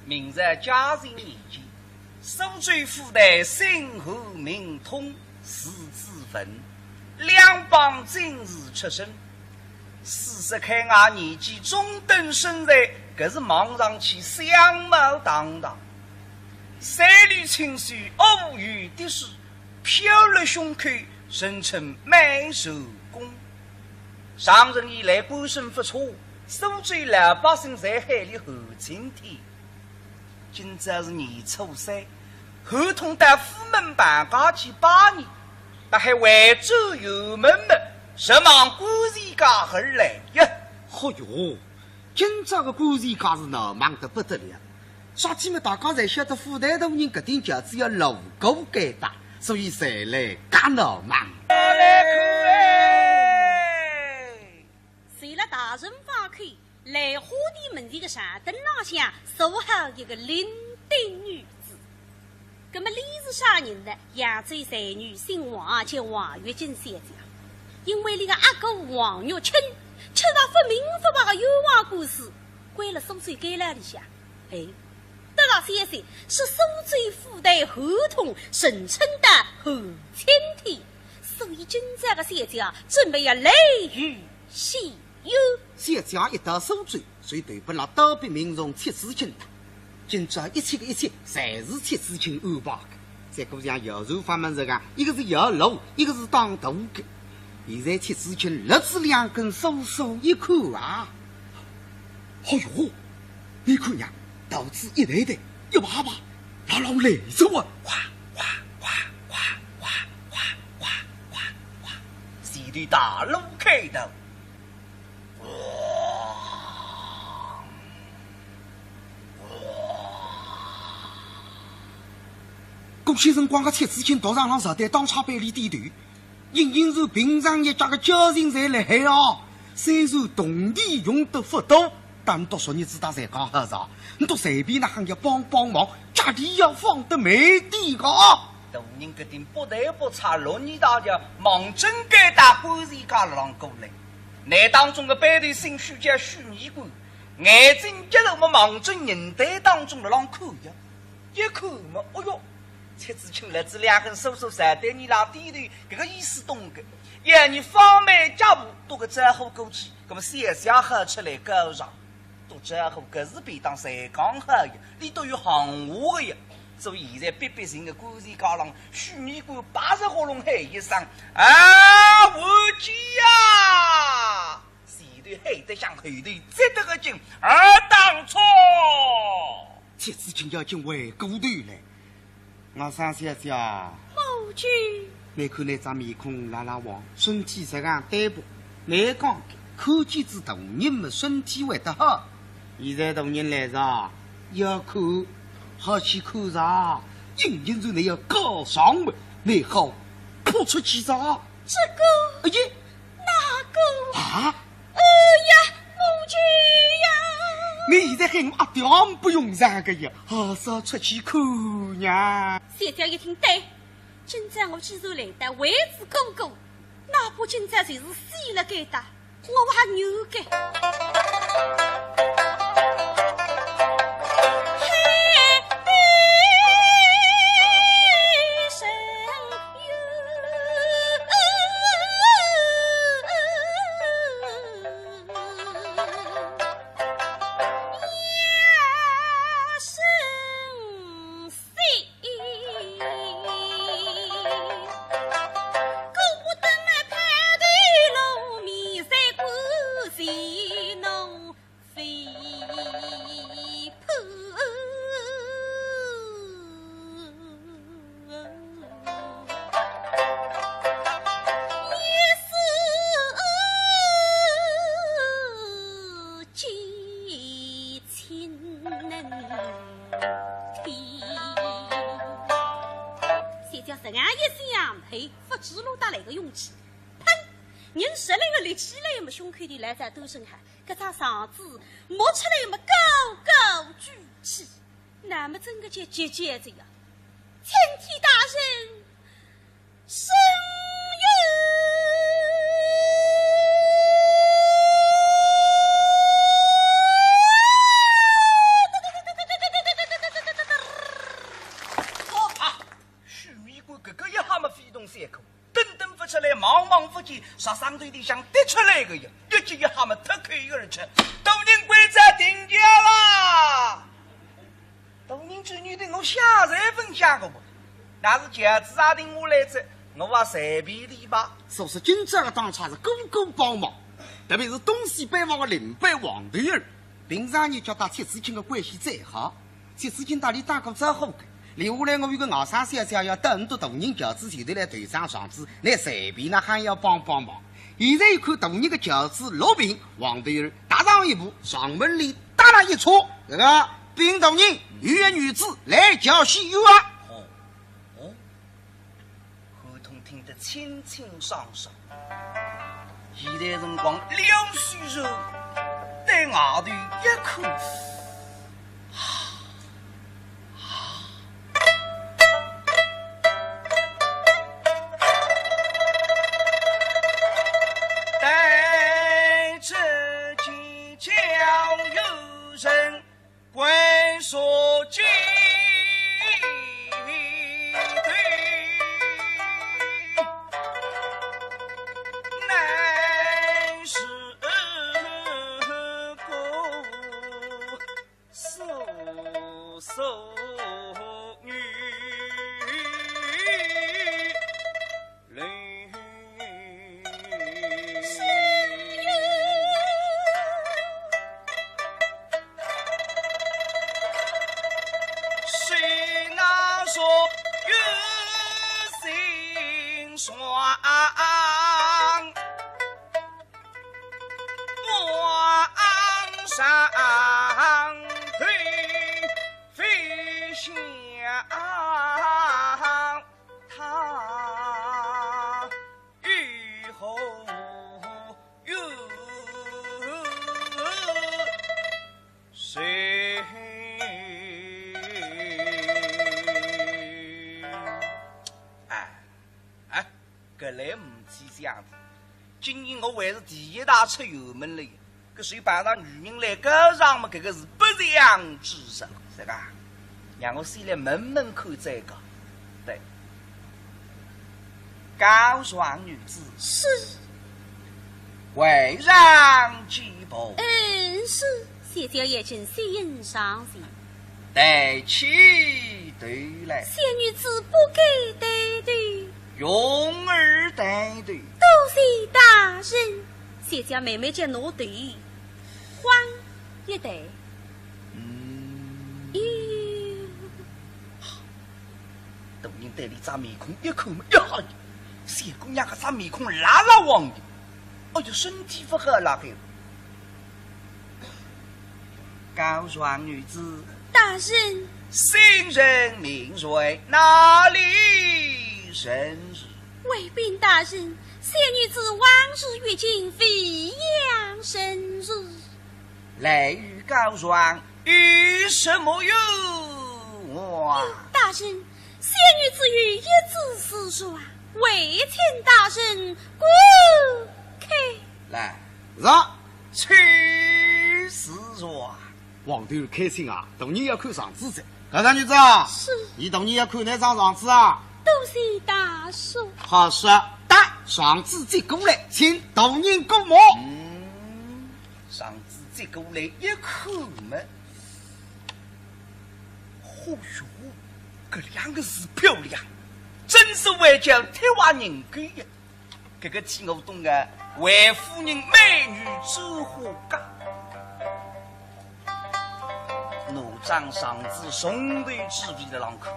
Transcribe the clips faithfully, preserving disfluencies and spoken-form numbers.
明朝嘉靖年间，苏州府台姓韩名通，字子文，两榜进士出身。四十开外年纪，中等身材，搿是望上去相貌堂堂。三绺青丝，乌油滴水，飘落胸口，人称满洲公。常人以来官声不错，苏州老百姓侪喊俚韩青天。 今朝是年初三，韩通到府门旁街去拜年，搭海回转辕门么，直望观前街而来呀。嚯哟，今朝个观前街是闹猛得不得了。啥体么，大家侪晓得府台大人搿点轿子要路过该搭，所以侪来介闹猛。来看哎！随了大人房口， 兰花殿门前个长凳浪向坐好一个伶仃女子。葛么俚是啥人呢？扬州才女姓王，叫王月金小姐。因为俚个阿哥王玉清吃了勿明勿白个冤枉官司，关了苏州监牢里向。哎，得了消息，是苏州府台韩通，人称得韩青天，所以今朝个小姐准备要来与 谢恩。小姐一到苏州，就投奔了倒笔名从戚子清搭。今朝一切个一切，侪是戚子清安排个。再过像摇船法门实梗，一个是摇橹，一个是打渡个。现在戚子清勒仔两根索索一看啊，哎哟，你看呀，渡子一台台，一排排，牢牢来着啊！哗哗哗哗哗哗哗哗哗哗，前头大路开道。 搿歇辰光个戚子清独上浪实在当差拨俚点头，隐隐然平常日脚个交情侪辣海哦。虽然铜钿用得勿多，但倷笃昨日子搭侪讲好哉，倷笃随便哪亨要帮帮忙，脚钿要放得慢点个。大人搿点不才不差，落二大轿望准该搭观前街浪过来。 那当中个班头姓许，叫许尼姑，眼睛一路么望准人堆当中勒浪看呀，一看么，哦哟，戚子清勒仔两根索索，侪对俚拉点头，搿个意思懂个。要俚放慢脚步，搭个招呼过去，葛么小姐好出来告状。 搭招呼，搿是便当侪讲好呀，俚笃有行话个呀。所以现在逼逼寻个观前街浪，许尼姑拔着喉咙喊一声：“啊，我姐呀！”前头喊得响，后头接得个紧，“啊，当差！”戚子清要紧回过头来， 我说小姐啊，母亲。倷看倷张面孔蜡蜡黄，身体实梗单薄，难讲个，看见仔大人么身体会得好。现在大人来哉，要看，好去看哉，硬硬是倷要告状么，倷好扑出去哉。这个，哎呀，那个，啊？ 哎呀，母亲呀！倷现在喊我阿爹也勿用场个呀，还是要出去看呀。小姐一听，对，今朝我既然来得为仔哥哥，哪怕今朝就是死勒该搭，我也愿个。嘿，嘿，嘿。 小姐实梗一想，嘿，勿知路搭来个勇气，砰！人实梗立起来么，胸口里来仔多声喊，搿只状子摸出来么，高高举起。 那么真个叫急急着呀，青天大人，伸冤！浪头里向跌出来个呀，一记一吓么脱口而出，大人，官差停轿啦！大人，这女的我下次分享个么？那是轿子也停下来哉，我也随便哩吧。所以今朝个当差是个个帮忙，特别是东西班房个领班王头儿，平常日脚搭戚子清个关系再好， 戚子清搭俚打过招呼个，留下来我有个外甥小姐要到倷笃大人轿子前头来投张状子，倷随便哪哼要帮帮忙。现在一看大人个轿子落平，王头儿踏上一步，上门里搭了一车，这个禀大人，有一女子来轿西游啊。哦，哦， 侯通听得清清爽爽。现在辰光撩须着，对外头一看，啊，啊，但只见轿游人 关索金堆，乃是个素素女。 谁那说有心酸，往上推，飞向 他以后有谁？哎，哎，搿来唔去想的，今年我还是第一趟出远门了呀。 搿所以碰着女人来告状么，搿个是不祥之兆，是吧？让我先来问问看再讲。对，告状女子。是。跪上几步。嗯，是。小姐也请先上前。抬起头来。小女子不敢抬头。 容儿抬头。多谢大人。小姐慢慢叫拿头，晃一抬。嗯。咦。大人对俚张面孔一看嘛，呀，小姑娘搿张面孔蜡蜡黄的，哎哟，身体勿好啦，还。 告状女子。大人。姓甚名谁，哪里人氏？回禀大人，小女子往日与亲，未央人氏。来与告状有什么用啊？大人，小女子有一纸私状，还请大人观看。来，上。 请示啊。王头开心啊，大人要看状子哉。告状女子啊，是。伲大人要看倷张状子啊。多谢大叔。好说，搭状子接过来，请大人过目。嗯，状子接过来一看嘛，嚯哟，搿两个字漂亮，真是会叫铁画银钩呀。 搿个天我懂个，为夫人美女周华家。拿张状子从头至尾的浪看。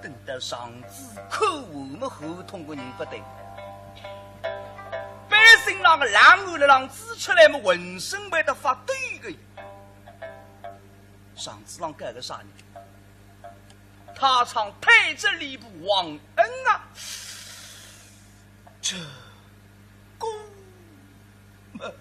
等到状子看完么，侯通个人勿对。背心浪个冷汗辣浪滋出来么，浑身会得发抖个。 状子浪盖个啥呢？他唱配着吏部王恩啊，这个么。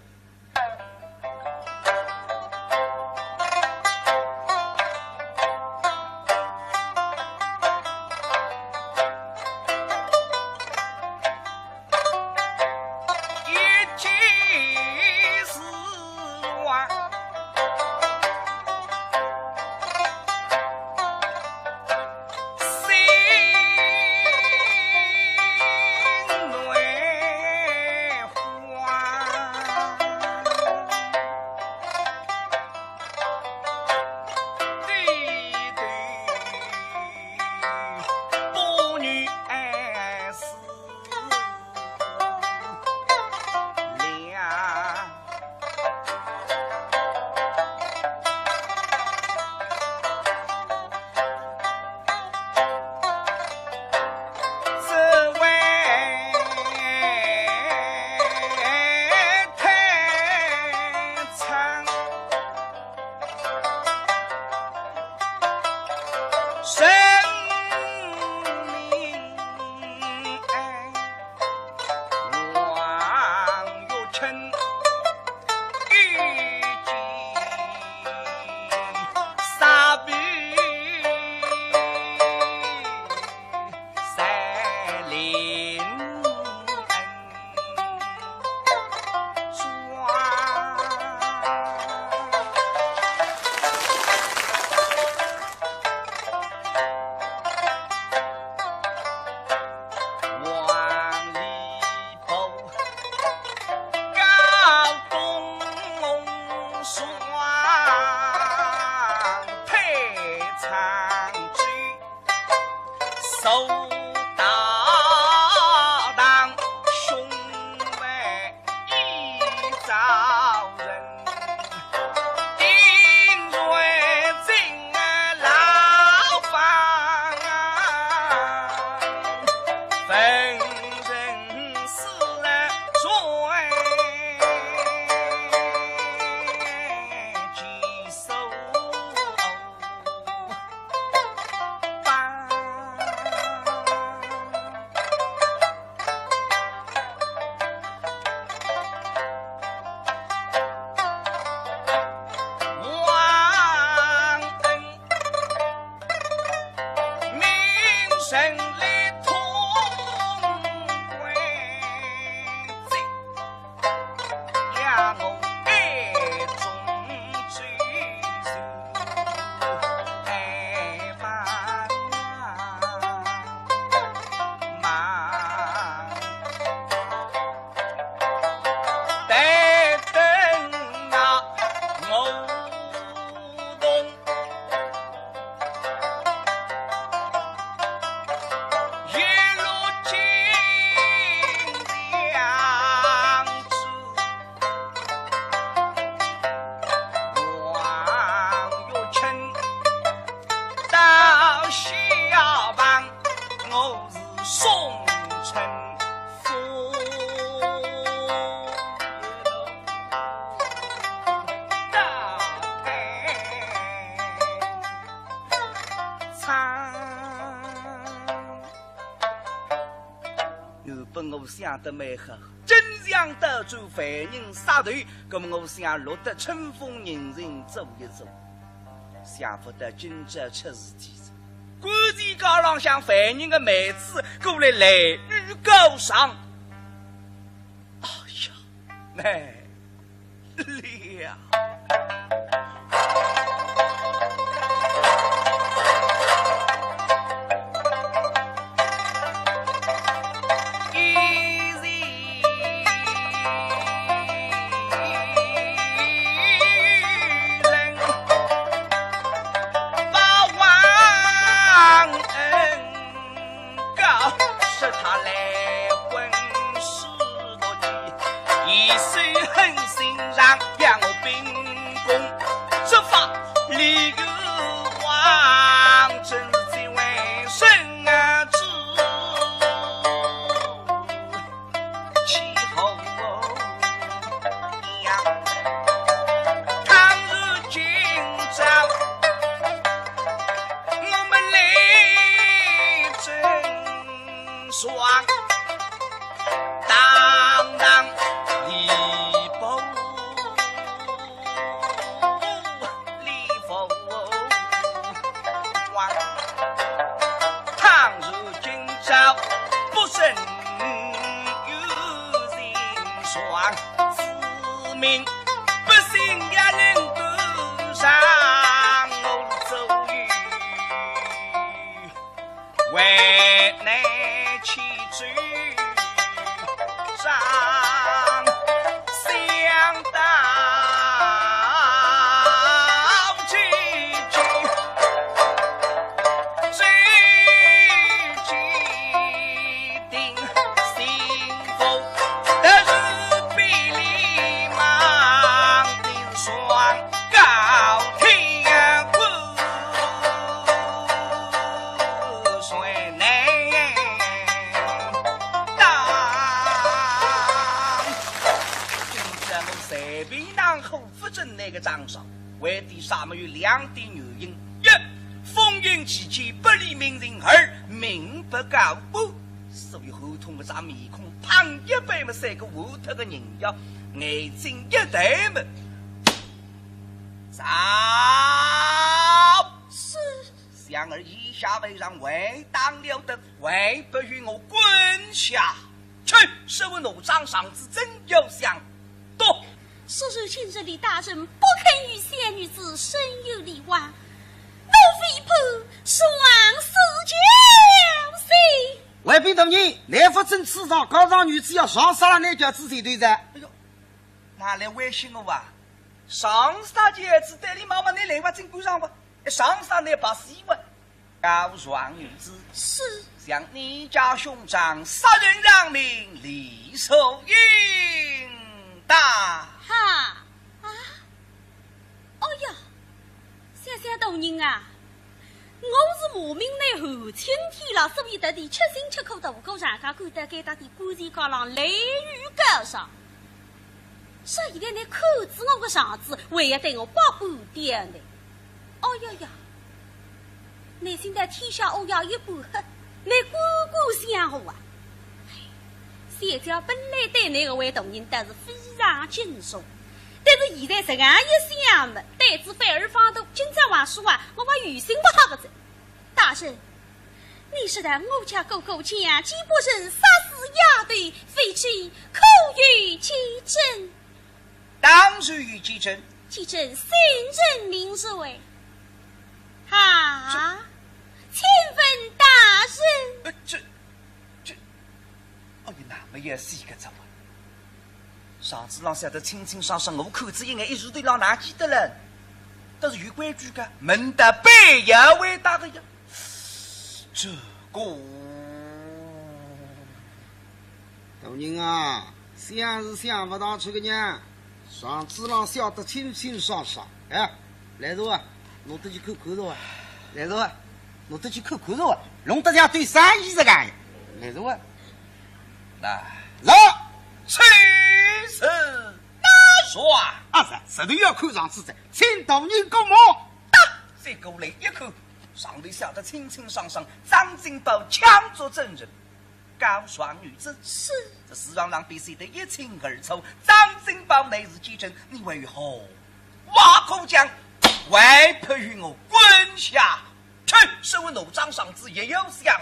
大堂兄妹一遭人，定罪进牢房，分人四罪，其首 原本我想得蛮好，真想到做犯人杀头，那么我想落得春风人情做一做。想不到今朝出事体哉，关前街浪向犯人的妹子过来来女告状。哎呀， 了。告，说他来混世道的，一手狠心让杨我秉公执法，李元旺真是最为人知。 气候呀，倘若今朝我们来争双，当当礼不 礼不忘。倘若今朝不慎有人撞，自命百姓也能够让我走一 为难其主张，想到这句，这句定心腹，但是比你忙定双。 告天官，谁能当？今朝我随便哪哼勿准拿个张爽，为的啥么有两点原因：一，风云起见不理民情；二，民不告官。所以侯通个张面孔胖一板么，像个活脱个人呀，眼睛一抬么， 走！是。想儿以下为上，还当了得，还不与我滚下去！说完，拿张状子正要相夺。是。如今这李大人不肯与小女子生有来往，我非不双手交接。回禀大人，倷勿准此状，告状女子要撞杀了倷条子前头哉。哎呦， 哪来威胁我啊？撞杀条子对俚妈妈，倷来哇真敢撞哇？撞杀倷白死哇？告状女子，是。想你家兄长杀人偿命，理所应当。哈啊！哦呀，想想大人啊，我是骂名倷韩青天了，所以特地吃辛吃苦，大过长假赶到该搭点官司高浪来与告上。 说现在倷看仔我个状子，还要对我百般刁难。哦呀呀，倷现在天下乌鸦一般黑，倷敢敢想我啊？哎，小姐本来对倷搿位大人倒是非常敬重，但是现在实梗一想嘛，胆子反而放大，今朝还说啊，我还有心勿好个哉。大人， 你说的我家哥哥强奸不成，杀死丫头，非奸可有其证？当然有其证。其证，姓甚名谁？啊，请问大人。呃，这，这，哎呀，那么也是一个怎么？ 状子浪写得清清爽爽，我看仔一眼，一时头浪哪记得了？但是有规矩个，问得背要回答个呀。这个，大人啊，想是想勿到这个呢，状子浪写得清清爽爽，哎，来着啊，拿得去看看着啊，来着啊，拿得去看看着啊，弄得像对生意实梗呀，来着啊。 来，来，请示大人。啊，是，实头要看状子哉，请大人过目。哒，接过来一看，上头写得清清爽爽，张金宝抢做证人，告状女子。是。这状子浪表现得一清二楚，张金宝乃是奸臣，你为何话可讲，还不与我滚下去，手拿张状子也要想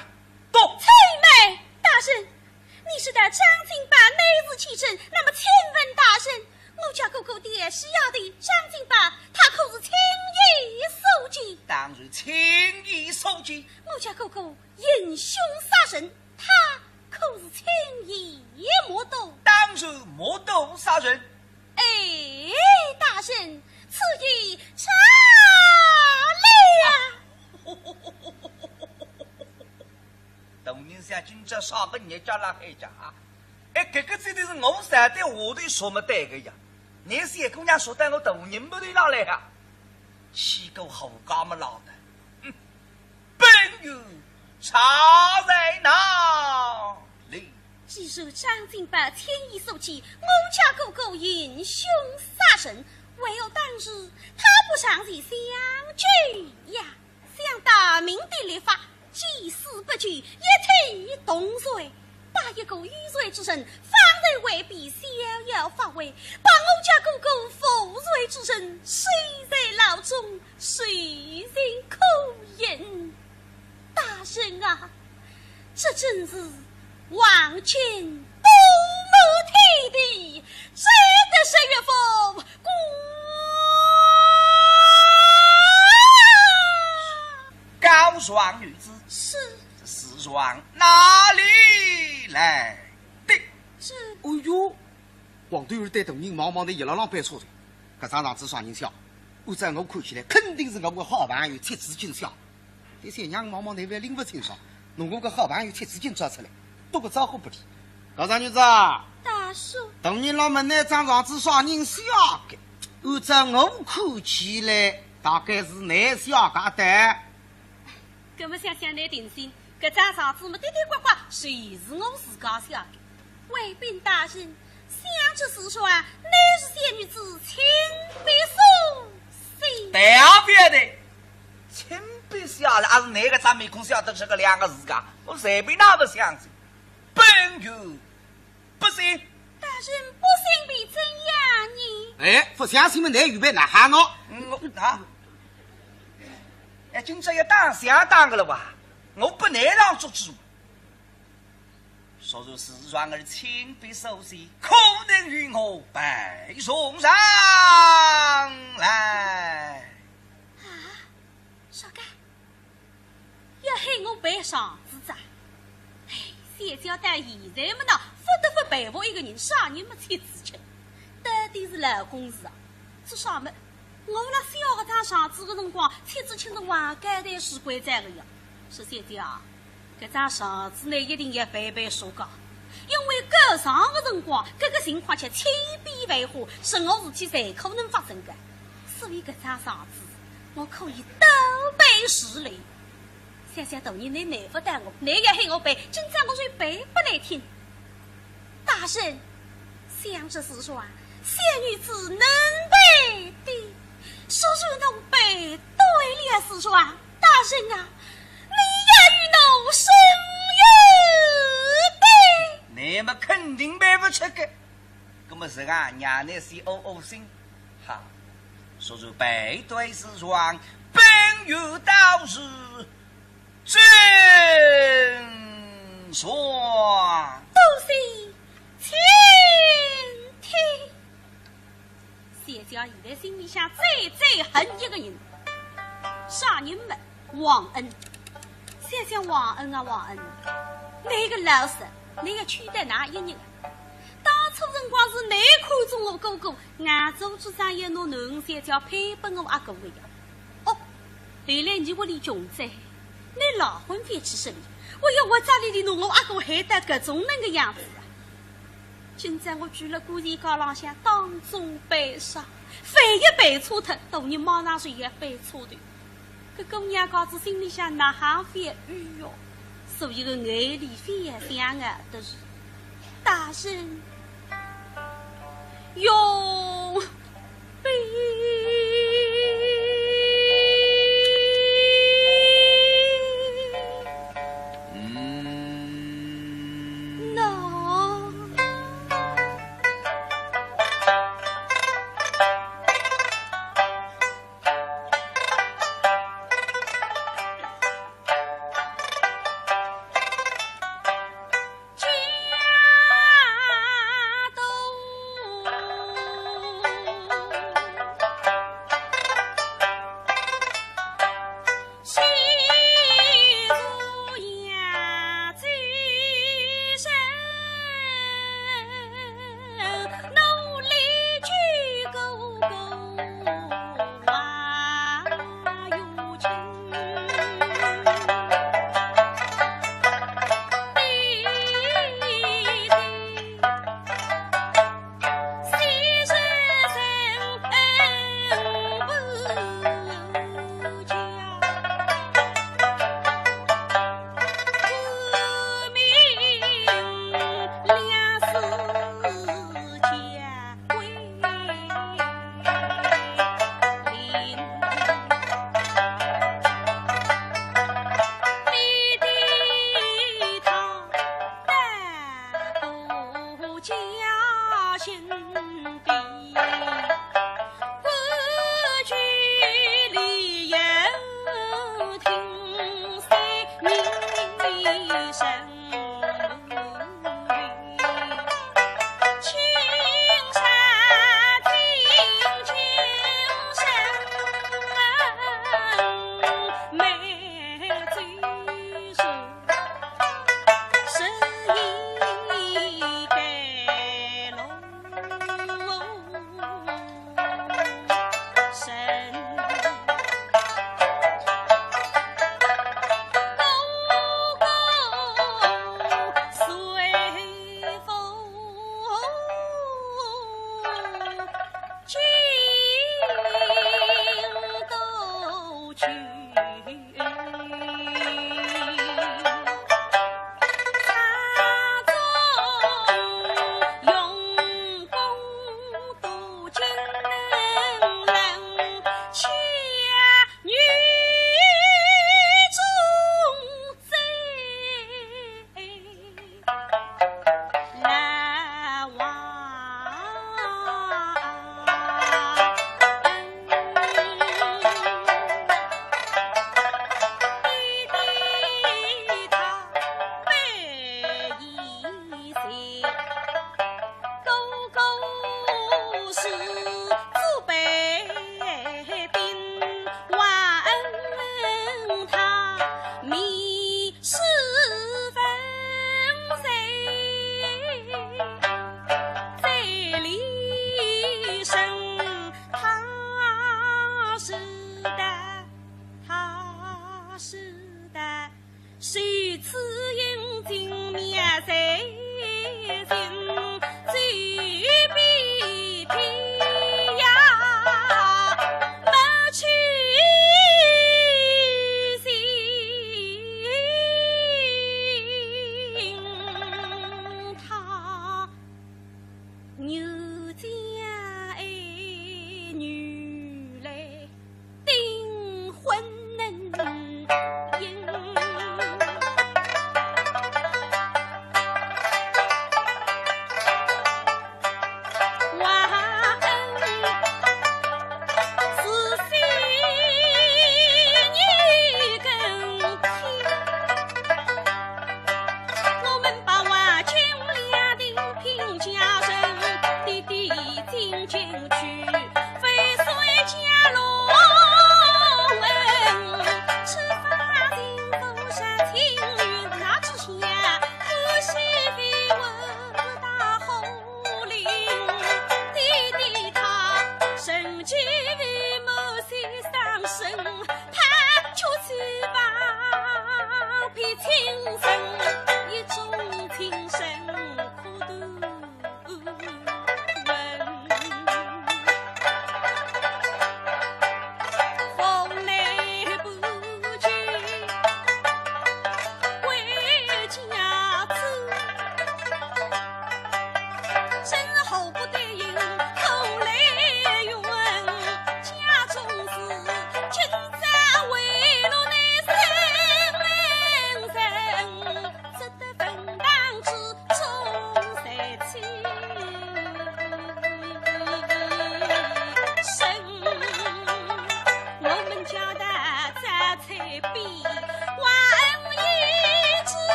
读。且慢，大人，你说的张金宝乃是奸臣，那么请问大人，我家哥哥调戏丫头张金宝，他可是亲眼所见？当然亲眼所见。我家哥哥行凶杀人，他可是亲眼目睹？当然目睹杀人。哎，大人，此言差了。 大人想今朝啥个日脚辣海家啊？哎，搿个指的是我站在下头说么对个呀。倷小姑娘说得我大人目头浪来啊，起个好家么浪的。哼，本院差在哪里？既然张金宝亲眼所见，我家哥哥行凶杀人，为何当时他不上前相救呀？ 想大明的律法，既死不救，一体同罪。打一个有罪之人，方才未必逍遥法外，把我家哥哥无罪之人，谁在牢中，谁人可忍？大人啊，这真是望君不谋天地，只得十月佛 告状女子。是。这是状哪里来的？这……哎哟，黄头儿对大人望望，伊一浪浪背错的。搿张状子啥人写？按照我看起来，肯定是我个好朋友戚子敬写。 搿小娘望望，倷还拎勿清爽，拿我个好朋友戚子敬抓出来，打个招呼拨俚。告状女子啊，大叔。大人浪问倷张状子啥人写个？按照我看起来，大概是倷写个的。搿么想想倷定心，搿张状子么的的刮刮，侪是我自家写个。 回禀大人，想这是说，乃是小女子亲笔所写。对啊，别的，亲笔写的，还是倷个张面孔写得出个两个字噶？我随便哪能相信？本院不信。大人不信便怎样呢？哎，不相信么，倷预备哪哈喏？嗯，我啊，哎，今朝要打相打个了哇？我不能让做主。 说如是状儿亲笔所写，可能与我陪送上来。啊，啥个？要喊我陪状子哉？哎，小姐到现在么呢，勿得勿陪我一个人，啥人么戚子敬？到底是老公事啊，做啥么？我辣写搿张状子个辰光，戚子敬是横交代书馆长个呀。说小姐啊，搿张状子呢一定要翻倍数讲，因为告状的辰光，搿个情况是千变万化，任何事体侪可能发生的。所以搿张状子，我可以倒背如流。想想大人，你难勿倒我，你要喊我背，今朝我就背拨你听。大人，想这诗状，小女子能背的，说如侬背对了诗状，大人啊，你也与我生一对。那么肯定背不出个。那么是啊，娘呢是哦哦心，哈，说如背对诗状，本有道是真爽。多谢请听。小姐现在心里向最最恨一个人，啥人么？王恩。想想王恩啊，王恩，那个老实，那个去得哪一日啊？当初辰光是你看中我哥哥，俺做主张要拿囡恩小姐配拨我阿哥的呀。哦，后来你屋里穷哉，你老婚夫去势利，我要我家里的侬我阿哥害得搿种能个样子啊！今朝我跪了姑爷高浪向当众赔上，万一赔错脱，大人马上就要赔错的。搿姑娘家子心里向哪哈发语哟？所以个眼泪飞也想啊，都是大人用 家徒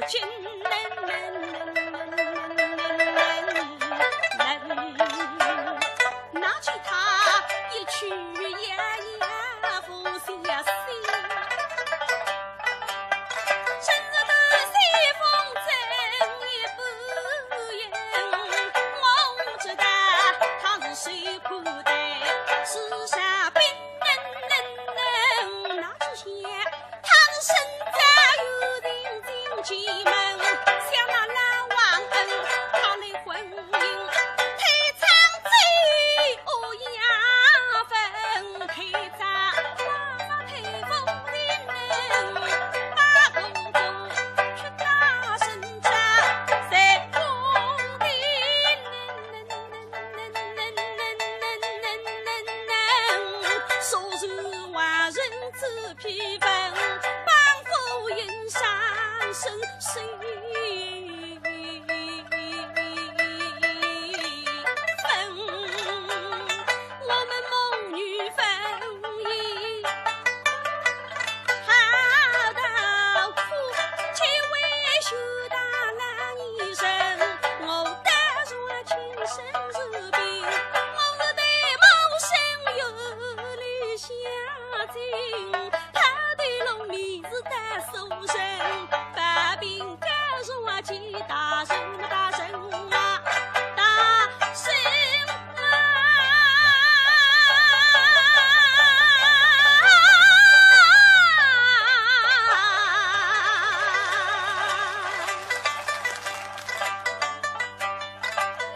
金人，拿起他一曲呀呀无相信。身若大西风，正也不应。我知道他是谁，不得是啥兵人，拿起 他是身在有人进进门，想那老王恩，他来婚姻，太仓走，哦呀，分开咱花发太风的人，把公公去打生长，在宫廷。 说是万人之批文，帮夫人上身谁分？我们母女分离，好到苦，只为求到那一生，我的说情深如冰。 我是对某生有理想情，他对龙迷是大书生，把兵告诉我去大人，大人啊，大人啊。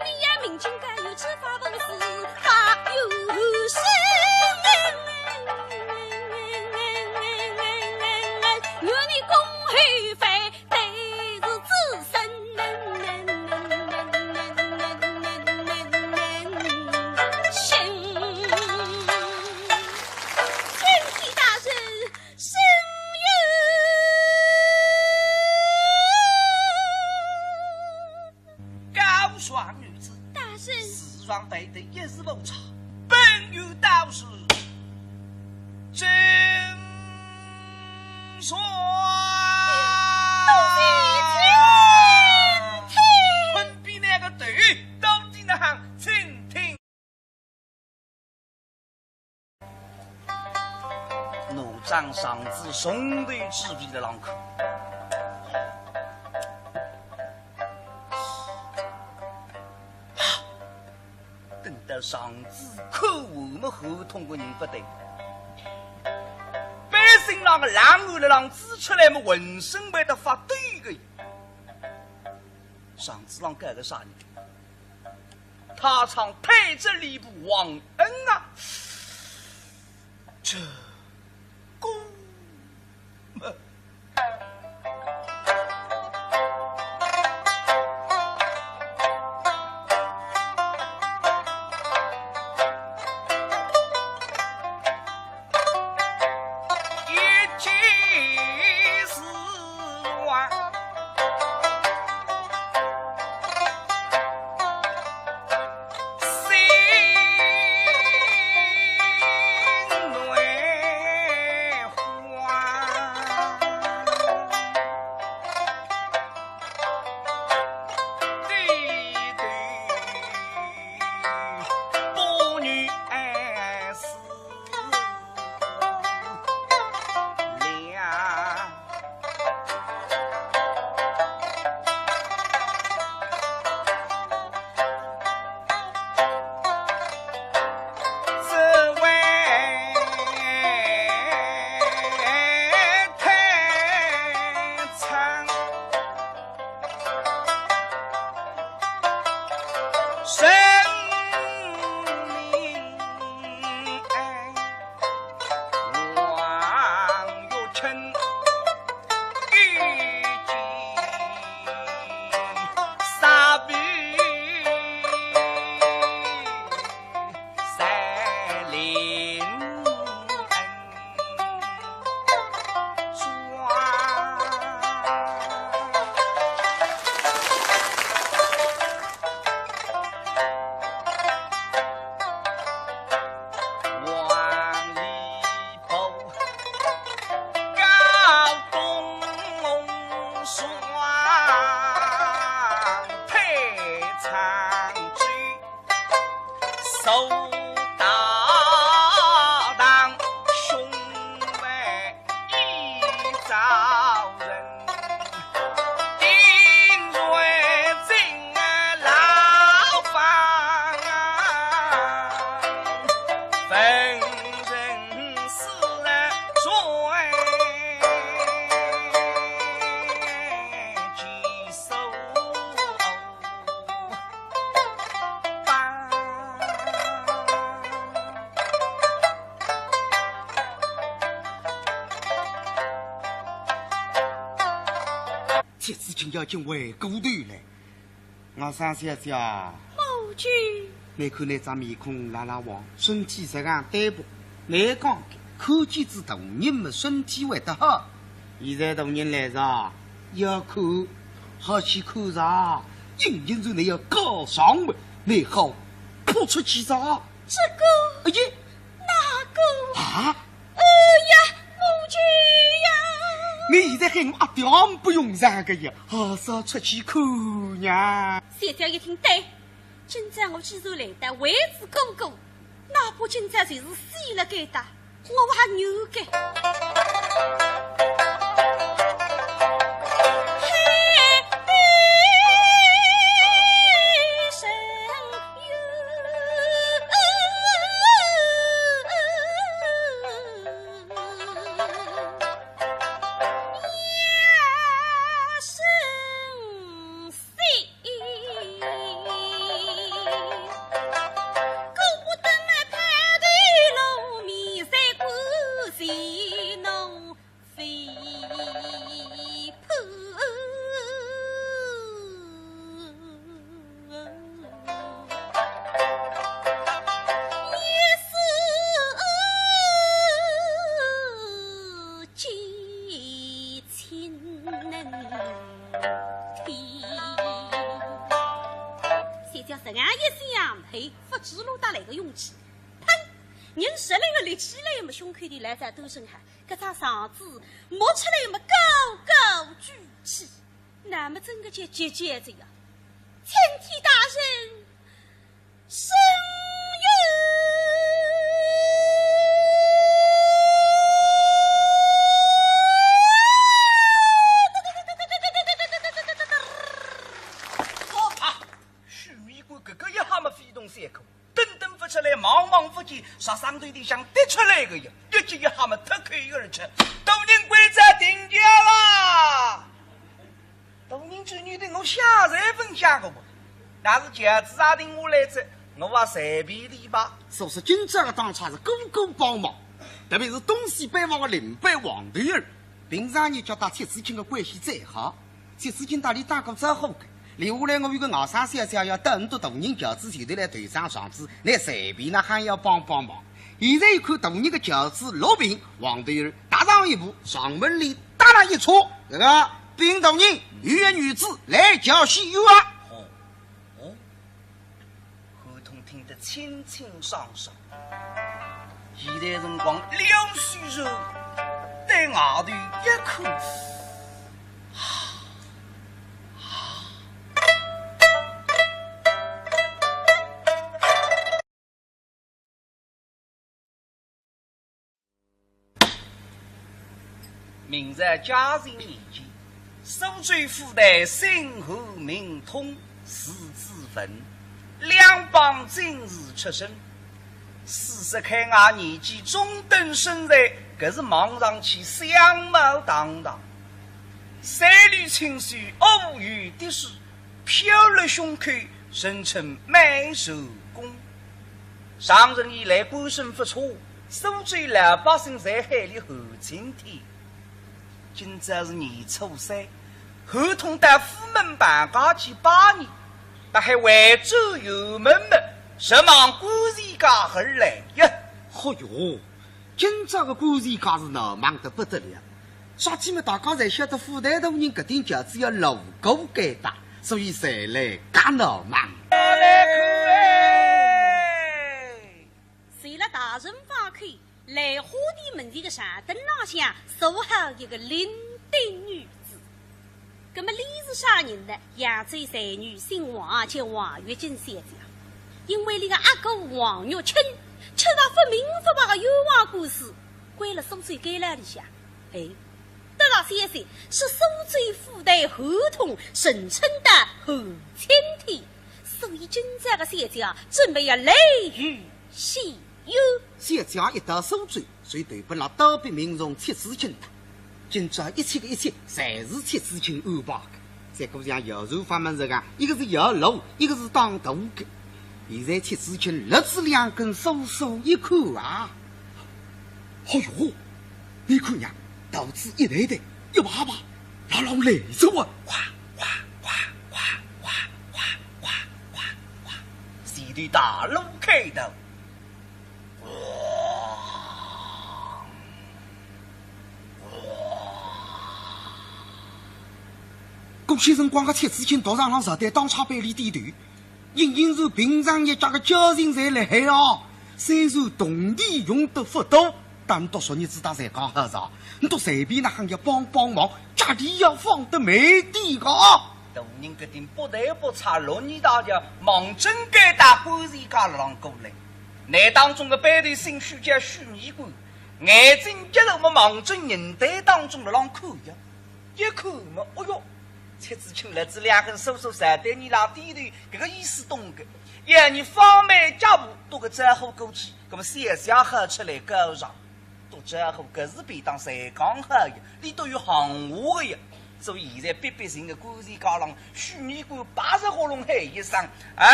你呀，明镜该有知法本事，法有神。愿你公后非，对是子孙。请大人，神有 告状女子，大人。世上对对一事无差，本有道士真传。混比那个头到底哪哼，请听。 奴将状子从头至尾的浪看。等到状子看完么后，通个人勿对。百姓那个浪看了浪子出来么，浑身会得发抖个。状子浪改个啥人？ 他唱太子礼部王恩啊，这个么。 一见是王，心内慌。 低头把女儿死了。苏大堂兄妹一家人，定然进牢房，分人四人追，其手 铁子竟要紧回过头来，我说小姐啊，母亲。你看你张面孔蜡蜡黄，身体实梗单薄，你讲看见仔大人么身体会得好？现在大人来哉，要看，好去看哉，硬硬是你要告状么，你好扑出去哉。这个，哎呀，那个，啊？ 哎呀，母亲呀！你现在喊我阿爹不用上个呀，还是要出去看呀。小姐一听，对，今朝我既然来得为仔哥哥，那不今朝就是死了该搭，我还有个。嘿，小姐实梗一想，嘿，勿知哪搭来个勇气。砰！人实梗立起来么，胸口里来仔抖身汗，搿只状子摸出来么，高高举起。 那么真个叫急急哉呀！青天大人，圣旨！好啊，许县官搿个一吓么非同小可。 登登勿出来，望望勿见，啥上头里向跌出来个呀，一记一吓么脱口而出：大人，官差停轿啦！大人，只有对我下人分享个么？那是轿子啊停下来哉，我啊随便哩吧。所以说今朝个当差是个个帮忙，特别是东西班房个领班王头儿，平常日脚搭铁子卿个关系再好， 铁子卿搭俚打过招呼个，留下来我有个外甥小姐要等到大人轿子前头来投张状子，倷随便哪哼要帮帮忙。现在一看大人个轿子落平，王头儿踏上一步，上门里搭了一坐，搿个禀大人，有一女子来轿西游啊。哦，哦。 侯通听得清清爽爽。现在辰光，撩须着对外头一看，啊，啊。 明朝嘉靖年间，苏州府台信侯明通字子文，两榜进士出身。四十开外年纪中等身材，搿是望上去相貌堂堂。三绺青丝，乌油滴水， 飘勒胸口，人称满手弓。常人以来官声不错，苏州老百姓侪喊俚侯青天。今朝是年初三，侯通到府门办家去拜年，搭海回转辕门么，直往观前街而来呀。嚯哟， 今朝个观前街是闹猛得不得了，啥体么大家侪晓得府台大人搿顶轿子要路过该搭，所以侪来介闹猛。随了大人房口，兰花殿门前个长凳浪向坐好一个伶仃女子。葛么俚是啥人呢？扬州才女姓王，叫王月金小姐。因为俚个阿哥王玉清，吃了勿明勿白个冤枉官司，关了苏州监牢里向。哎，得到消息，是苏州府台侯通陈春到后青天，所以今朝个小姐啊，准备要来与 小姐一到苏州，就投奔了倒逼民众戚自清搭。今朝一切个一切，侪是戚自清安排个。再过像摇船法门实梗，一个是摇橹，一个是打渡个。现在戚自清勒仔两根手手一看啊，哎哟，你看呀，渡子一台台，一排排，牢牢来着啊！哗哗哗哗哗哗哗哗哗哗，前头大路开道。 搿歇辰光个戚自清独上浪实在当差拨俚点头，隐隐是平常日脚个交情侪辣海哦。虽然铜钿用得勿多，但笃昨日子搭侪讲好哉，倷笃随便哪亨要帮帮忙，脚钿要放得慢点个。大人搿点不对不差，落你大家望准该搭官司家浪过来。 那当中个班头姓许，叫许米官，眼睛接着么望准人堆当中辣浪看呀，一看么，哦哟，戚自清勒仔两根手手在对俚拉点头，搿个意思懂个。要你放慢脚步，笃个招呼过去，搿么小姐好出来告状。 笃招呼，搿是便当侪讲好呀，俚笃有行话个呀。所以现在逼逼寻个官司家浪，许米官板着喉咙喊一声：“啊，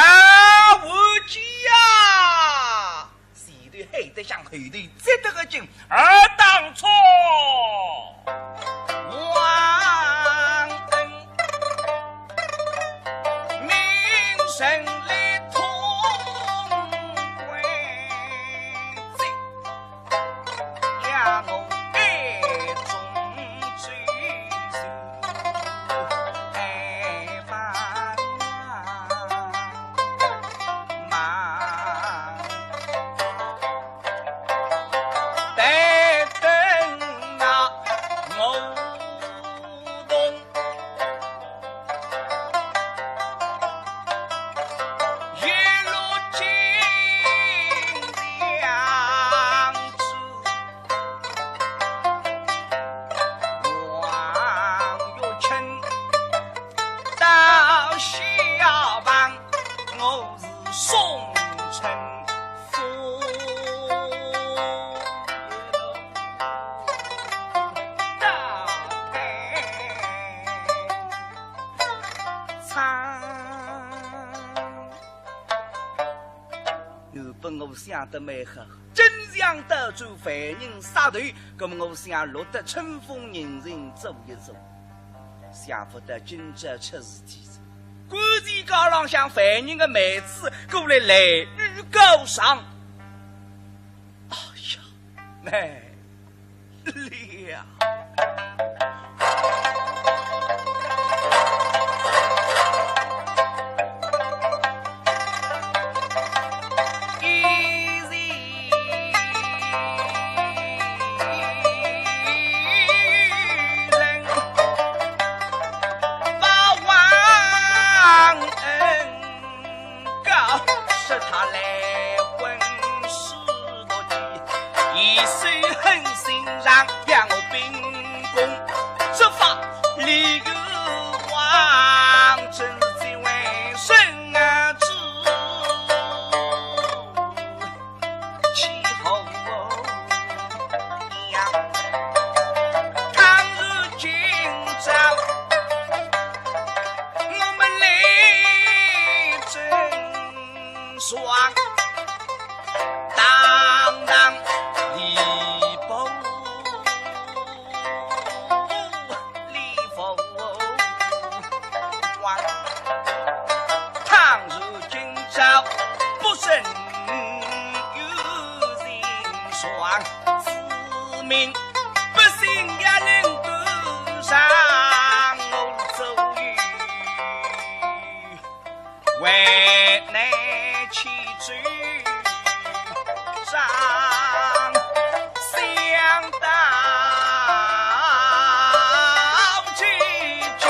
王家呀！”前头喊得响，后头接得个紧，“尔当初王恩命人来通关。” 原本我想得蛮好，真想到做犯人杀头，葛么我想落得春风人情做一做。想不到今朝出事体哉，官司家浪向犯人个妹子过来来与告状。哎呀，难 了。告，说他来混世毒计，一手狠心让我秉公执法，李元旺真是这位圣啊子，气候呀。倘若今朝我们来争 双，当当礼不，礼不还。倘若今朝不慎有人闯，自命百姓也能够让我左右。 为难其主张，想到其中。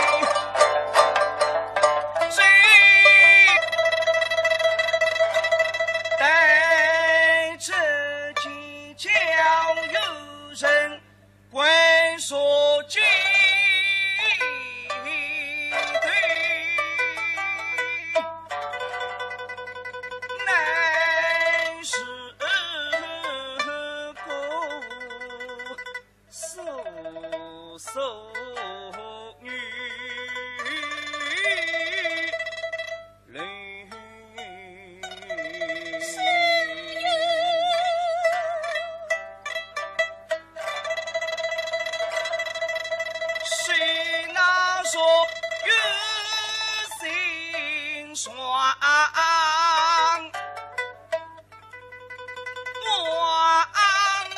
双，往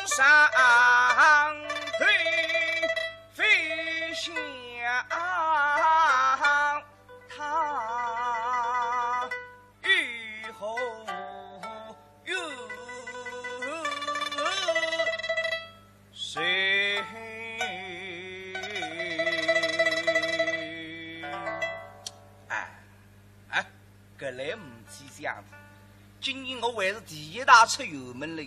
上头飞向他。 雨后有谁？哎，哎，搿来唔去想，今年我还是第一趟出远门了。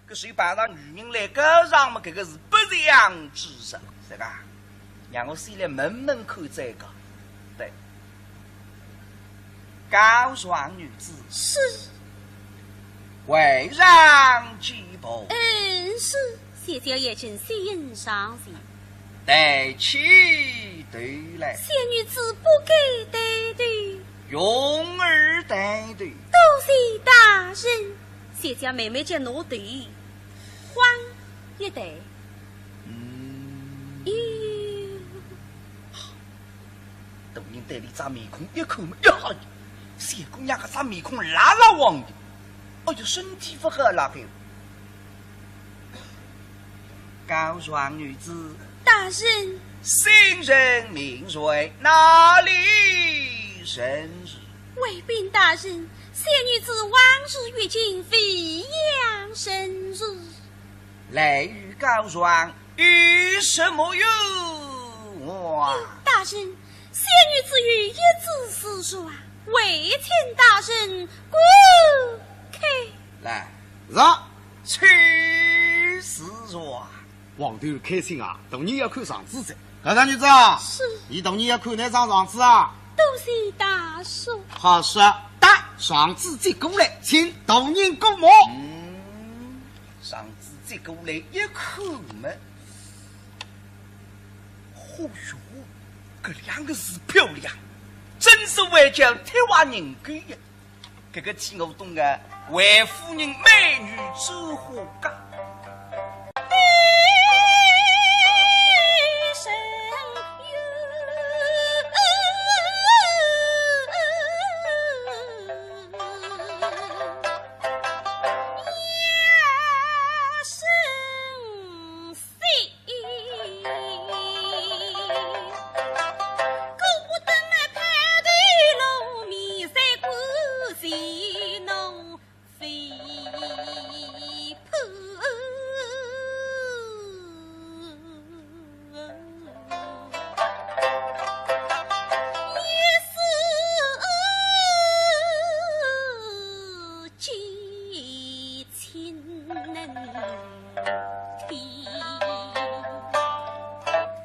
搿所以碰着女人来告状嘛，搿个是不祥之兆，是吧？让我先来问问看再讲。对，告状女子。是。跪上几步。嗯，是。小姐有请先上前。抬起头来。小女子不敢抬头。容儿抬头。多谢大人。 小姐慢慢叫拿头，晃一抬。嗯。咦。大人对俚张面孔一看嘛，呀，小姑娘搿张面孔蜡蜡黄的，哎哟，身体勿好啦，还。告状女子。大人。姓甚名谁，哪里人氏？回禀大人， 小女子往日月经未央生日。来与告状有什么用啊？大人，小女子有一纸诗状，为请大人观看。来，上，取诗状。 皇帝开心啊，大人要看状子哉。告状女子啊，是。你大人要看哪张状子啊？多谢大叔。好说，打状子接过来，请大人过目。嗯，状子接过来一看嘛，嚯哟，搿两个字漂亮，真是会叫天花人狗呀。 搿个天我懂个，为夫人美女周华家。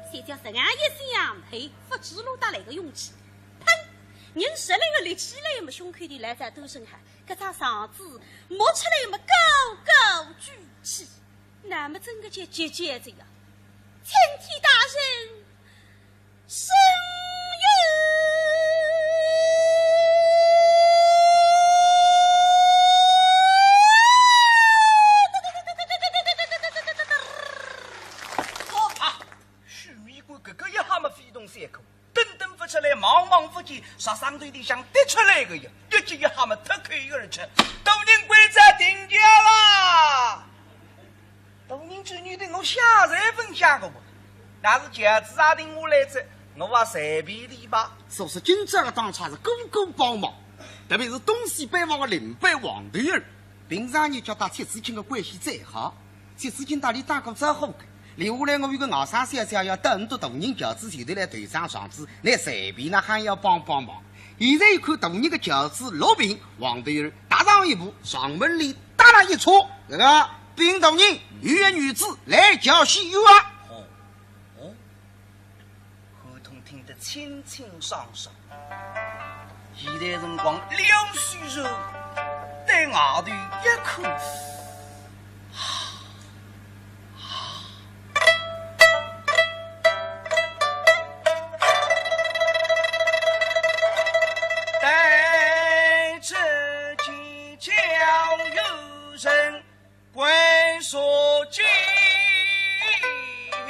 小姐实梗一想，嘿，勿知哪搭来个勇气。砰！人实梗立起来么，胸口里来只抖声汗，搿只状子摸出来么，高高举起，那么真个叫急急哉呀。青天大人， 圣谕。好啊，许县官搿个一吓么非同小可，等等勿出来，望望勿见，杀伤队里向跌出来个呀，一记一吓么脱口而出，大人关照停轿啦！ 大人转念头，我想侪勿想个嘛，那是轿子也停下来哉，我也随便俚吧。所以今朝个当差是个个帮忙，特别是东西班房个领班王头儿，平常日脚搭薛志清个关系最好，薛志清搭俚打过招呼个。留下来我有个外甥小姐要到倷个大人轿子前头来投张状子，倷随便哪哼要帮帮忙。现在一看大人个轿子落平，王头儿踏上一步，上门里 搭了一车，搿个禀大人，有一女子来叫西游啊。哦，哦，侯通听得清清爽爽。现在辰光撩须手，对外头一看，啊，啊。 待这街角有人关说街头，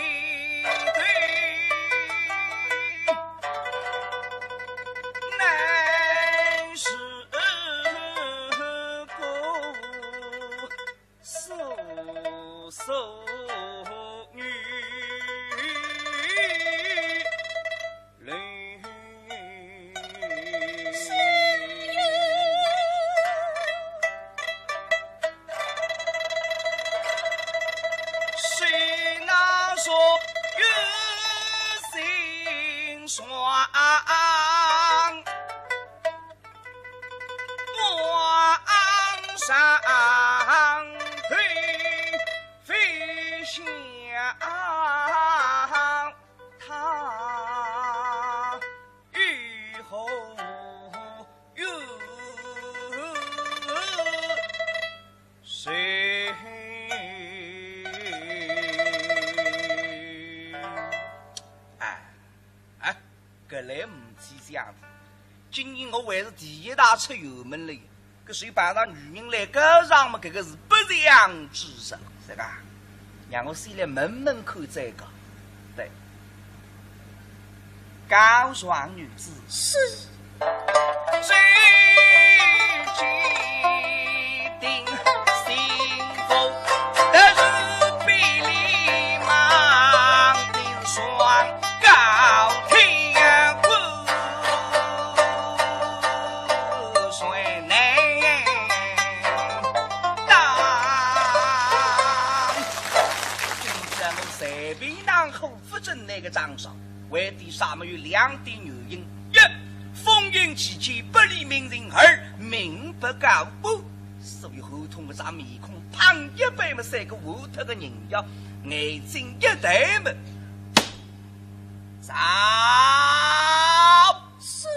乃是往上飞，飞向他。 雨后有谁？哎，哎，搿来唔去想的，今年我还是第一趟出远门了。 搿所以碰着女人来告状嘛，搿个是不祥之兆，是吧？让我先来问问看再讲。对，告状女子是。谁定心腹，但是比你忙定双告天官。 谁能当？今朝我随便哪哼勿准拿个张爽，为的啥么有两点原因：一，封印期间不理民情；二，民不告官。所以侯通个张面孔胖一板么，像个活脱个人呀，眼睛一抬么，啥？是。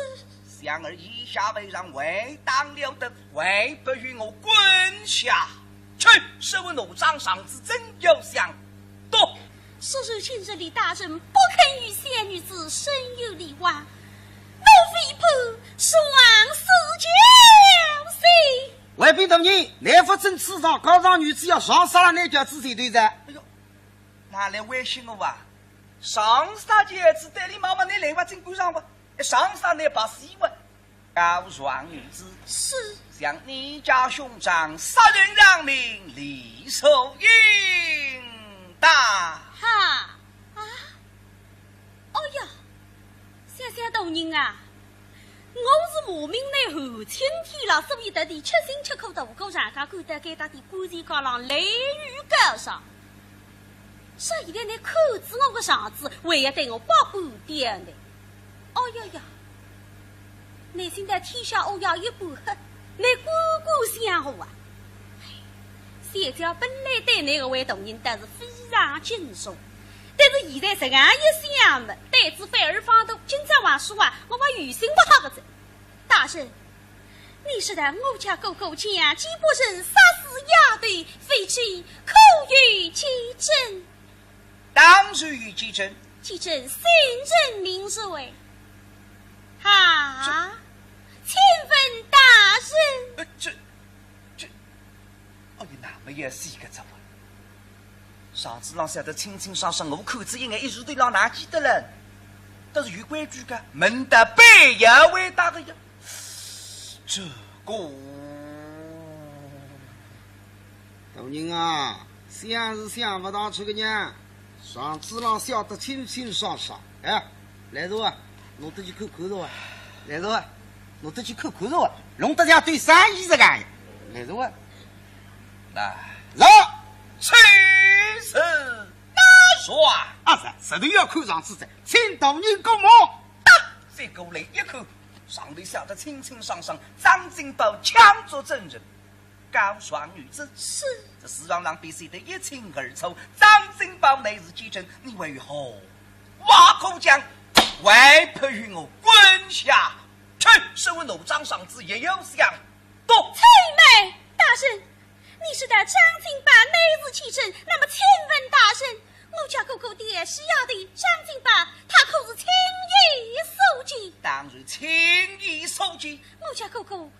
想儿以下犯上，还当了得，还不与我滚下去！说完，拿张状子正要想夺。说是今日李大人不肯与小女子生有礼望，我非怕双死交罪。回禀大人，倷勿准此状，告状女子要撞杀了倷条子前头哉。哎呦，哪来威胁我啊？撞杀条子，对俚妈妈，倷来吧，真敢撞吧？ 上山来把戏问。告状女子是。想你家兄长杀人偿命，理所应当。哈啊！哦呀，想想大人啊，我是慕名来寒青天了，所以特地吃辛吃苦，渡过长江，赶到该搭的官船街浪来与告状。 说现在倷看仔我个状子，还要对我百般刁难。哦呀呀，倷现在天下乌鸦一般黑，倷敢敢想我啊？哎，小姐本来对倷搿位大人倒是非常敬重，但是现在实梗一想嘛，胆子反而放大，今朝还说话，我还有心勿好个哉。 大人，你说的我家哥哥强奸不成，杀死丫头，非奸可有其证？当然有其证。其证姓甚名谁？哈？请问大人。呃，这，这，哎呀，那么也是一个怎么？ 状子浪写得清清爽爽，我看仔一眼，一时头浪哪记得了？但是有规矩个，问得背要回答个呀。这个，大人啊，想是想勿大出个呢，状子浪写得清清爽爽，哎，来着啊，拿得去看看着啊，来着啊，拿得去看看着啊，弄得像对生意实梗呀，来着啊。 来，来，请示大人。啊，是，实头要看状子哉，请大人过目。哒，接过来一看，上头写得清清爽爽，张金宝抢做证人，告状女子。是。这状子浪写得一清二楚，张金宝乃是奸臣，你为何话可讲，还不与我滚下去？说完，拿张状子也要想 夺。且慢，大人，你说的张金宝乃是奸臣，那么请问大人，我家哥哥调戏丫头张金宝，他可是亲眼所见？当然亲眼所见。我家哥哥行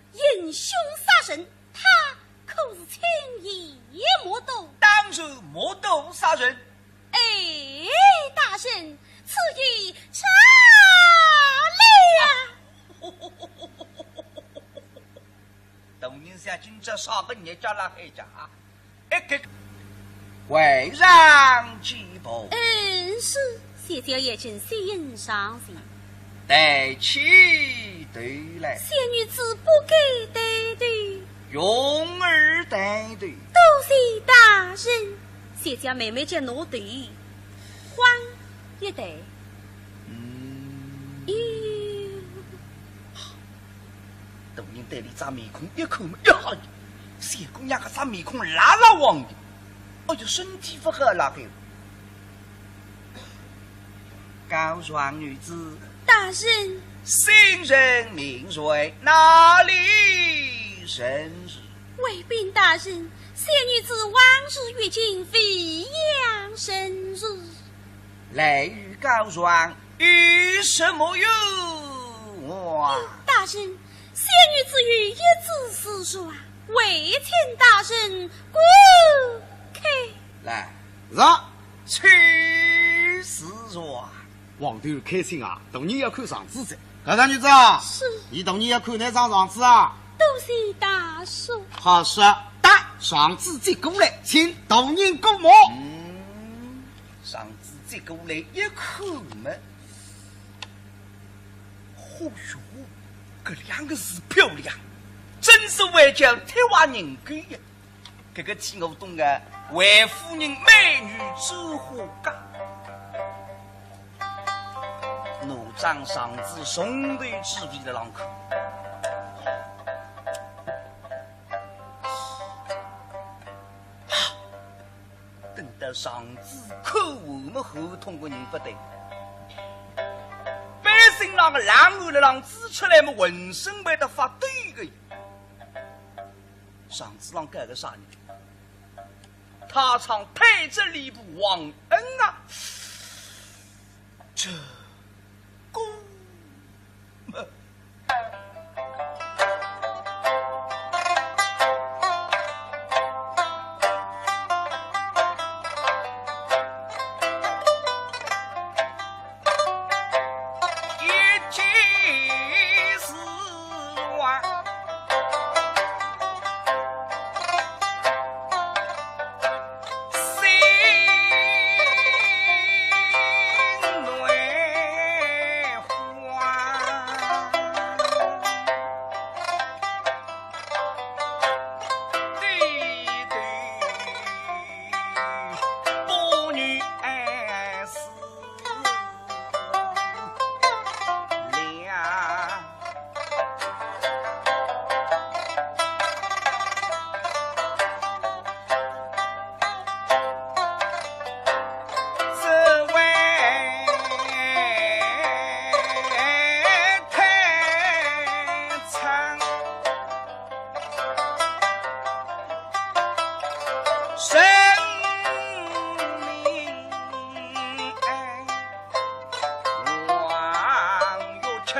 凶杀人，他可是亲眼目睹？当然目睹杀人。哎，大人，此言差了。 大人想今朝啥个日脚辣海家？哎，搿，还上几步？嗯，是。小姐已经先上前。抬起头来。小女子不敢抬头。容儿抬头。多谢大人。小姐慢慢叫拿头，晃一抬。嗯。咦。大人对俚张面孔一看嘛，呀，小姑娘搿张面孔蜡蜡黄的，哎哟，身体勿好了该。告状女子，大人。姓甚名谁，哪里人氏？ 回禀大人，小女子往日月经未央人氏。来与告状有什么冤枉？大人，小女子有一纸私状，还请大人观看。来，上，取私状。 王头开心啊，大人要看状子哉。告状女子啊，是。伲大人要看哪张状子啊？多谢大叔。好说，带状子接过来，请大人过目。嗯，状子接过来一看嘛，嚯哟，搿两个字漂亮，真是会叫天花人狗呀。 搿个天我懂个，为夫人美女周华家。拿张状子从头至尾的浪看。等到状子看完么，后头个人勿对。百姓浪个冷汗了浪子出来么，浑身会得发抖个。 状子浪改个啥呢？他唱太子礼部王恩啊，这个嘛。 一见是王，心内慌。 低头把女儿思量。 只为太仓，人民哎，王玉清。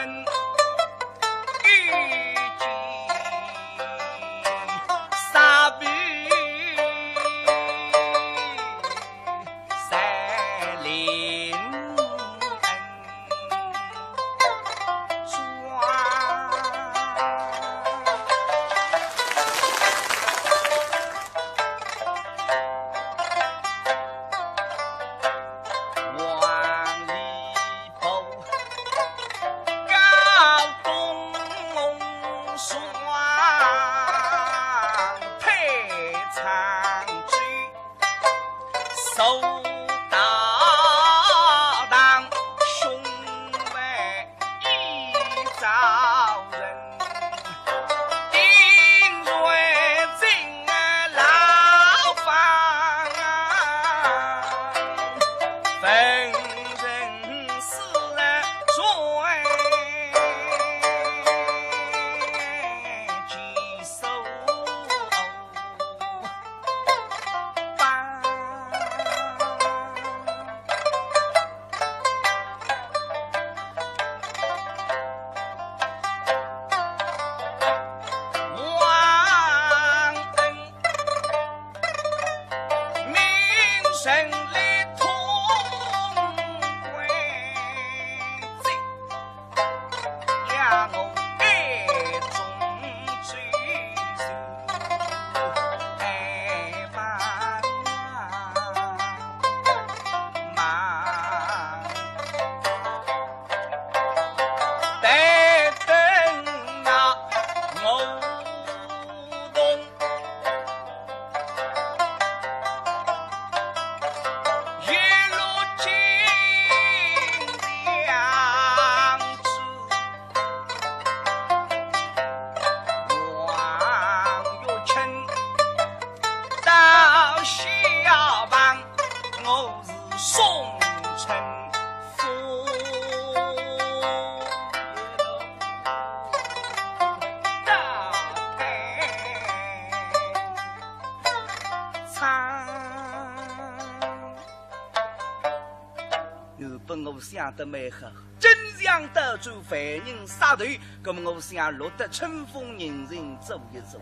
我想得蛮好，真想到做犯人杀头，那么我想落得春风人情做一做。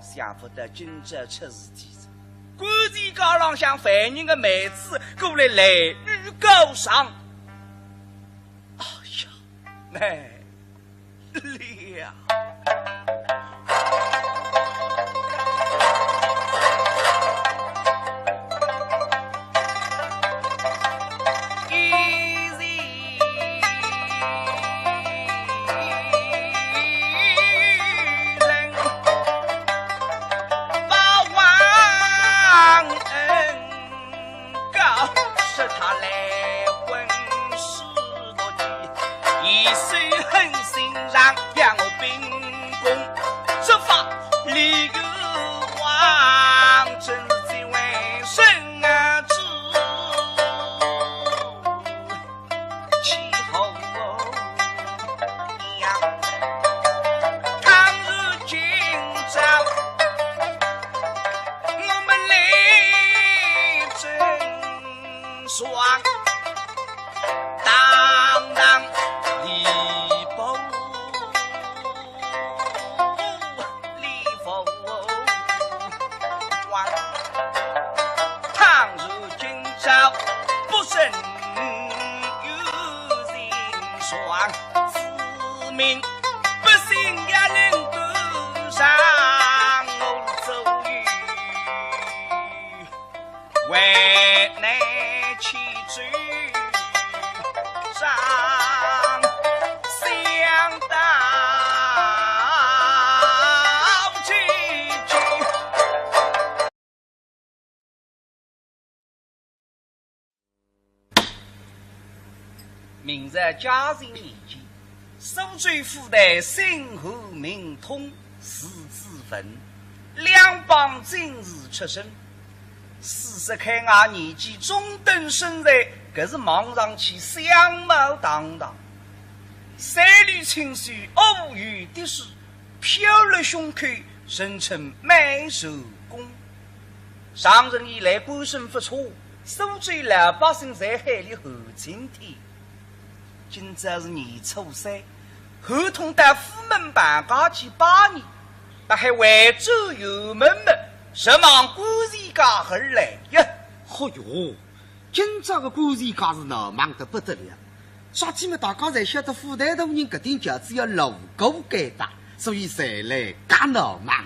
想不到今朝出事体哉，观前街浪向犯人的妹子过来来女告状。哎呀，难 了。一人把王恩 告，说他来混世多地，一手狠心让杨兵公，执法李元旺，真是最为人知。气候呀，倘若今朝我们来争 双，当当礼服，礼服装。倘若今朝不胜有人双，自命百姓也能够上我左右。 为难其主张，想到这句。 明朝嘉靖年间，苏州府台审案明通，字子文，两榜进士出身。四十开外年纪中等身材，搿是望上去相貌堂堂。三绺青丝，乌油滴水， 飘勒胸口，人称满手功。长远以来官声不错，苏州老百姓侪喊俚韩青天。今朝是年初三，韩通到府门旁边去拜年，搭还回转衙门么，直望观前街而来呀。嚯哟， 今朝个官前街是闹猛得不得了，啥体么大家侪晓得府台大人搿顶轿子要路过该搭，所以侪来介闹猛。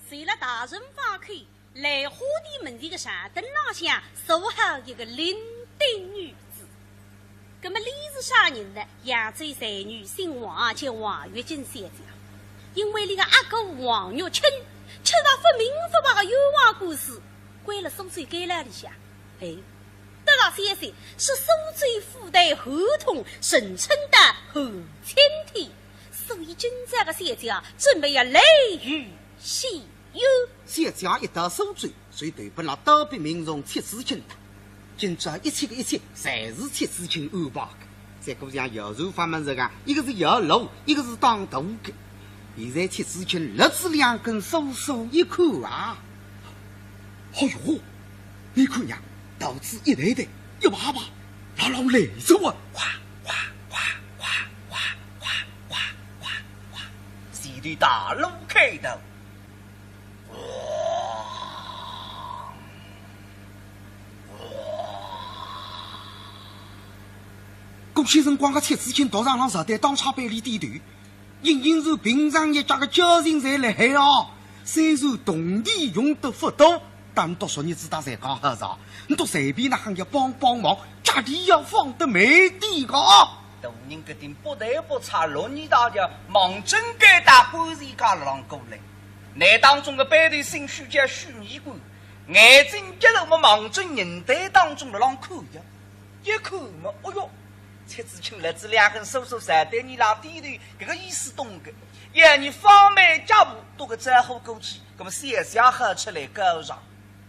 随了大人方口，来花店门前个长凳浪向坐好一个伶仃女子。 那么俚是啥人呢？扬州才女姓王，叫王月金小姐。因为俚个阿哥王玉清，吃着不明不白个冤枉官司，关了苏州监牢里向。哎，得着消息，是苏州府台韩通，人称得韩青天，所以今朝个小姐准备要来与 谢谢。小姐一到苏州，就投奔了倒笔名从戚子清搭。今朝一切个一切，侪是戚子清安排个。再过像摇船法门实梗，一个是摇橹，一个是打渡个。现在戚子清勒仔两根手手一看啊，哎哟，你看呀，渡子一台台，一排排，牢牢来着啊！哗哗哗哗哗哗哗哗哗哗，前头大路开道。 搿歇辰光个戚子清独上浪实在当差拨俚点头，隐隐然平常日脚个交情侪辣海哦。虽然铜钿用得勿多，但笃昨日子搭侪讲好哉，笃随便哪亨要帮帮忙，脚底要放得慢点个。大人搿顶不头不差，绿衣大轿望准该搭观前街浪过来。 那当中个班头姓许，叫许尼姑，眼睛一路么望准人堆当中辣浪看呀，一看么，哦哟，戚子清勒仔两根手手朝对俚浪点头，搿个意思懂个。要俚放慢脚步，打个招呼过去，那么小姐好出来告状。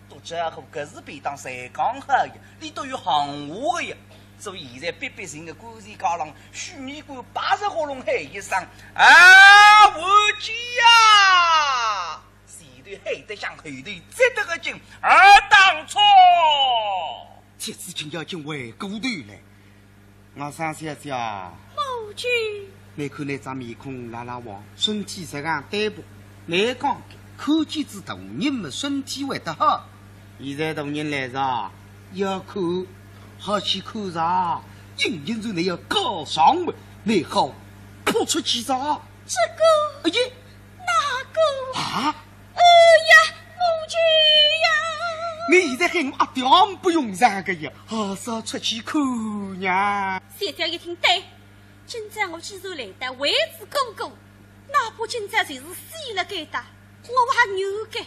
笃招呼，搿是便当侪讲好呀，俚笃有行话个呀。所以现在逼逼近个观前街浪，许尼姑拔着喉咙喊一声：“啊，王姐呀！”前害得像后头接得个紧，而当初。这次竟要紧回过头来，我说小姐啊，母亲，你看你张面孔蜡蜡黄，身体实梗单薄，难讲个，看见仔大人么身体会得好。现在大人来哉，要看，好去看哉，硬硬是你要告状么，你好扑出去哉。这个，哎呀，那个，啊？ 哎呀，母亲呀！你现在喊我阿爹也不用上个呀，还是要出去看呀。小姐一听，对，今朝我既然来到为仔哥哥，哪怕今朝就是死了该搭，我还愿意个。